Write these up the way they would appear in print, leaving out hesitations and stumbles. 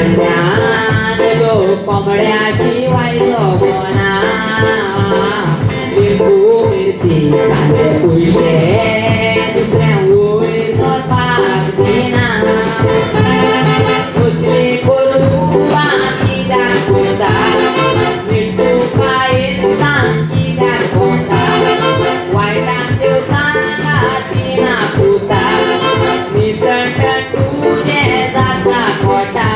वाडल्यान लोक कोंबड्या शिवाय जगना. लिंबू मिरची कांदे पयशे दुसऱ्या वयर सरपाक दिना. कसली करून कित्याक कोता, निट्टुकायेन सांग कित्याक कोता, वायटान देव सांगातिना पुता, निसंट तुजें जाता खोटा.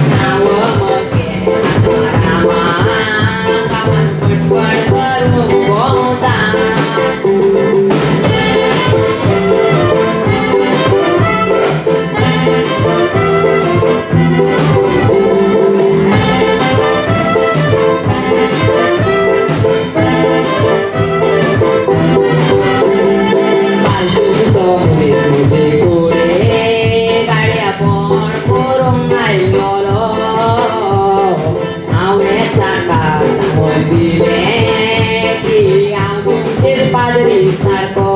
नांव मगे रामा, गांवान फटफट करूंक भोंवता. फालतूचो मनीस म्हजे कडेन गाडयापण करूंक आयलोलो. हांवें ताका सांगून दिलें की हांव तुमचेर पाद्री सारको.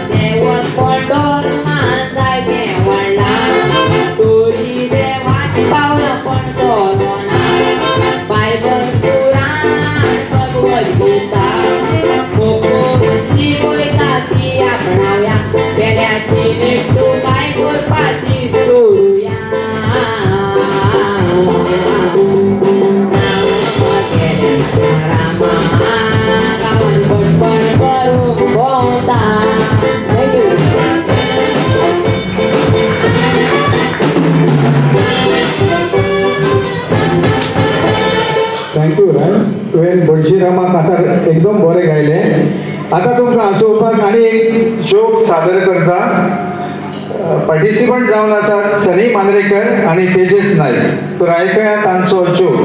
देवत पंडोरमान जायतें वाडलां, तरी देवाचीं पावलां पण चलना. बायबल कुराण भगवद गीता शिकयता ती आपणावया, पेल्याची निट्टुकाय करपाची सोडुया. नांव मगेलें रामा, गांवान फटफट करूंक भोंवता. Thank you. Thank you राय. तुवें भटजी रामा कांतार एकदम बरें गायलें. आतां तुमकां हांसोवपाक आनी एक जोक सादर करता. पार्टिसिपंट जावन आसात सनी मांद्रेकर आनी तेजस नायक. तर आयकया तांचो जोक.